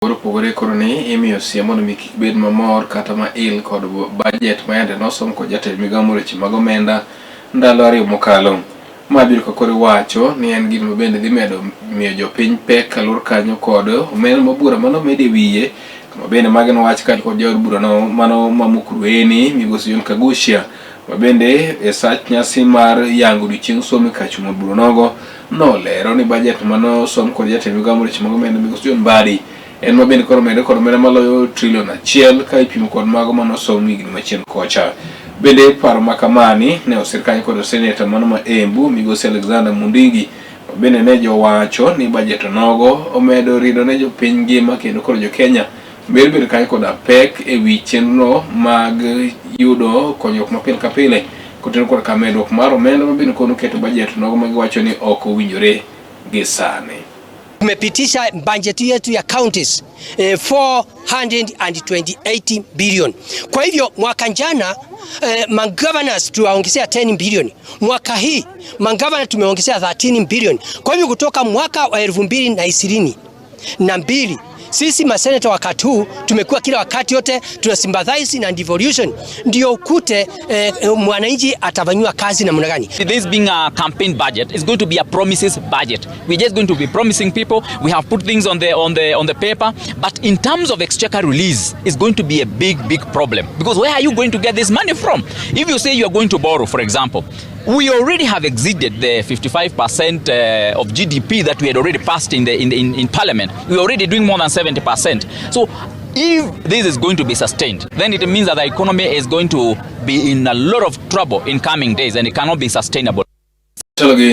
Opogore opogore koro ni imiyo siem mondo mi kik bed mamor kata ma il kod budget ma yande nosom kod jatend migao mar weche mag omenda ndalo 2 mokalo. Ma biro ka koro iwacho ni en gino bende dhi medo miyo jopiny pek kaluwore kanyo kod omenda ma bura mano med e wiye kama bende magi nowach kanyo kod jaod bura no mano ma Mukurweini migosi John Kaguchia ma bende e sach nyasi mar yango odiochieng' somo e kar chung' od bura nogo nolero ni budget manosom kod jatend migao mar weche mag omenda migosi John Mbadi en ma bende koro omedore kod omenda maloyo trilion 1 ka ipimo kod mago manosom higni machien kocha. Bende paro ma kamani ne osir kanyo kod seneta mano ma Embu migosi Alexander Mundigi ma bende ne jowacho ni budget onogo omedo rido ne jopiny ngima kendo koro jo Kenya ber bedo kanyo koda pek e wi chenro mag yudo konyruok ma pile ka pile kotenore kod ka medruok mar omenda ma bende koro keto budget onogo ma giwacho ni ok owinjore gi sani. Tumepitisha bajeti yetu ya counties 428 billion. Kwa hivyo mwaka jana magovernors tuwaongezea 10 billion. Mwaka hii magavana tumeongezea 13 billion. Kwa hivyo kutoka mwaka wa 2022 sisi maseneta wakati huu tumekuwa kila wakati yote tuna sympathize na devolution, ndio ukute mwananchi atafanywa kazi namna gani. This being a campaign budget is going to be a promises budget. We're just going to be promising people. We have put things on the paper, but in terms of exchequer release, it's going to be a big, big problem, because where are you going to get this money from? If you say you are going to borrow, for example, we already have exceeded the 55% of GDP that we had already passed in the in, in, in parliament. We're already doing more than 70%. So if this is going to be sustained, then it means that the economy is going to be in a lot of trouble in coming days, and it cannot be sustainable. Telo gi